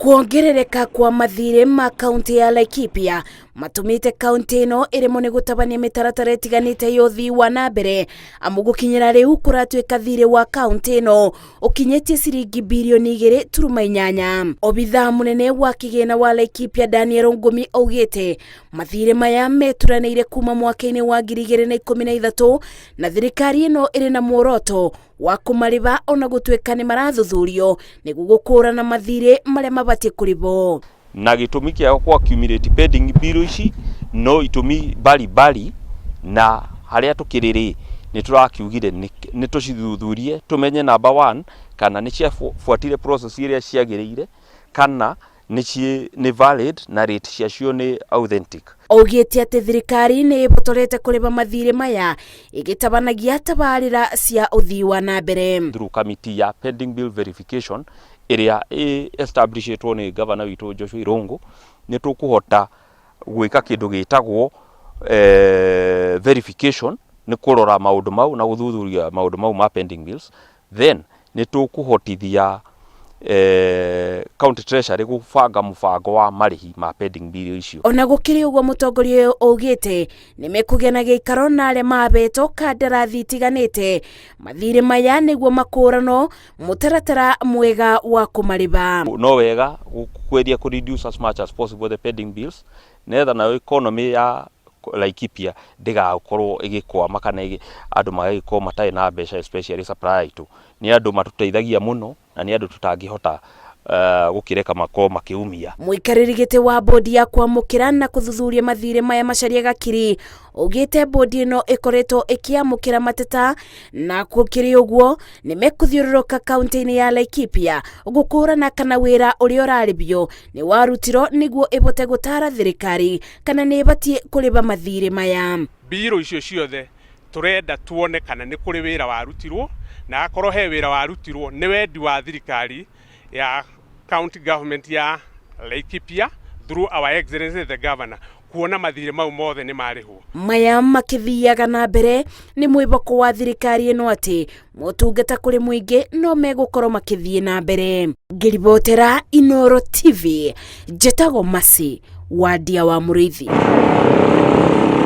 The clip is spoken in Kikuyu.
Kuongerereka kwa mathirĩ ma kaunti ya Laikipia matũmĩte kaunti ĩno ĩremwo nĩ gũtabania mĩtaratara ĩtiganĩte ya ũthii wa na mbere, amu gũkinyĩra rĩu kũratuĩka thirĩ wa kaunti ĩno ũkinyĩtie ciringi birioni 2.8. Obithaa mũnene wa kĩgĩna wa Laikipia Daniel Ngumi augĩte mathirĩ maya meturanĩire kuma mwaka-inĩ wa 2013 na thirikari ĩno ĩrĩ na muoroto wa kũmarĩha ona gũtuĩka nĩ marathuthurio nĩguo gũkũrana mathirĩ marĩa mabatiĩ kũrĩhwo. Na gĩtũmi kĩa kwa accumulate pending bill ici no itũmi mbalimbali, na harĩa tũkĩrĩ rĩ, nĩ tũrakiugire nĩ tũcithuthurie tũmenye number one kana nĩ ciabuatire process ĩrĩa ciagĩrĩire, kana nĩ valid na rate ciacio nĩ authentic. Augĩte atĩ thirikari nĩ ĩbotorete kũrĩha mathirĩ maya ĩgĩtabanagia tabarĩra cia ũthii wa na mbere. Through committee ya pending bill verification ĩrĩa ĩ establishĩtwo nĩ governor witũ Joshua Irungu, nĩ tũkũhota gwĩka kĩndũ gĩtagwo verification, nĩ kũrora maũndũ mau na gũthuthuria maũndũ mau ma pending bills. Then nĩ tũkũhotithia county treasury gũbanga mũbango wa marĩhi ma pending bill icio. Ona gũkĩrĩ ũguo, mũtongoria ũyũ augĩte nĩ mekũgĩa na gĩikaro na arĩa mahetwo kandarathi itiganĩte mathirĩ maya nĩguo makũranwo mũtaratara mwega wa kũmarĩha. No wega kweria kũ reduce as much as possible the pending bills, nĩgetha nayo economy ya Laikipia ndĩgakorwo ĩgĩkwama kana andũ magagĩkorwo matarĩ na mbeca, especially supplier aitũ nĩ andũ matũteithagia mũno na nĩ andũ tũtangĩhota gũkĩreka makorwo makĩumia. Mũikarĩri gĩtĩ wa bodi ya kwamũkĩra na kũthuthuria mathirĩ maya Macharia Gakiri augĩte bodi ĩno ĩkoretwo ĩkĩamũkĩra mateta, na gũkĩrĩ ũguo nĩ mekũthiũrũrũka kaunti-inĩ ya Laikipia gũkũrana kana wĩra ũrĩa ũrarĩbio nĩ warutirwo nĩguo ĩbote gũtara thirikari kana nĩ ĩbatiĩ kũrĩba mathirĩ maya. Mbirũ icio ciothe tũrenda tuone kana nĩ kũrĩ wĩra warutirwo, na akorwo he wĩra warutirwo, nĩ wendi wa thirikari ya county government ya Laikipia through our excellency the governor kuona mathirĩ mau mothe nĩ marĩhwo. Maya makĩthiaga na mbere nĩ mwĩhoko wa thirikari ĩno atĩ motungata kũrĩ mũingĩ no megũkorwo makĩthiĩ na mbere. Ngĩribotera Inoro TV, njĩtagwo Masi Wandia wa Mũrĩithi.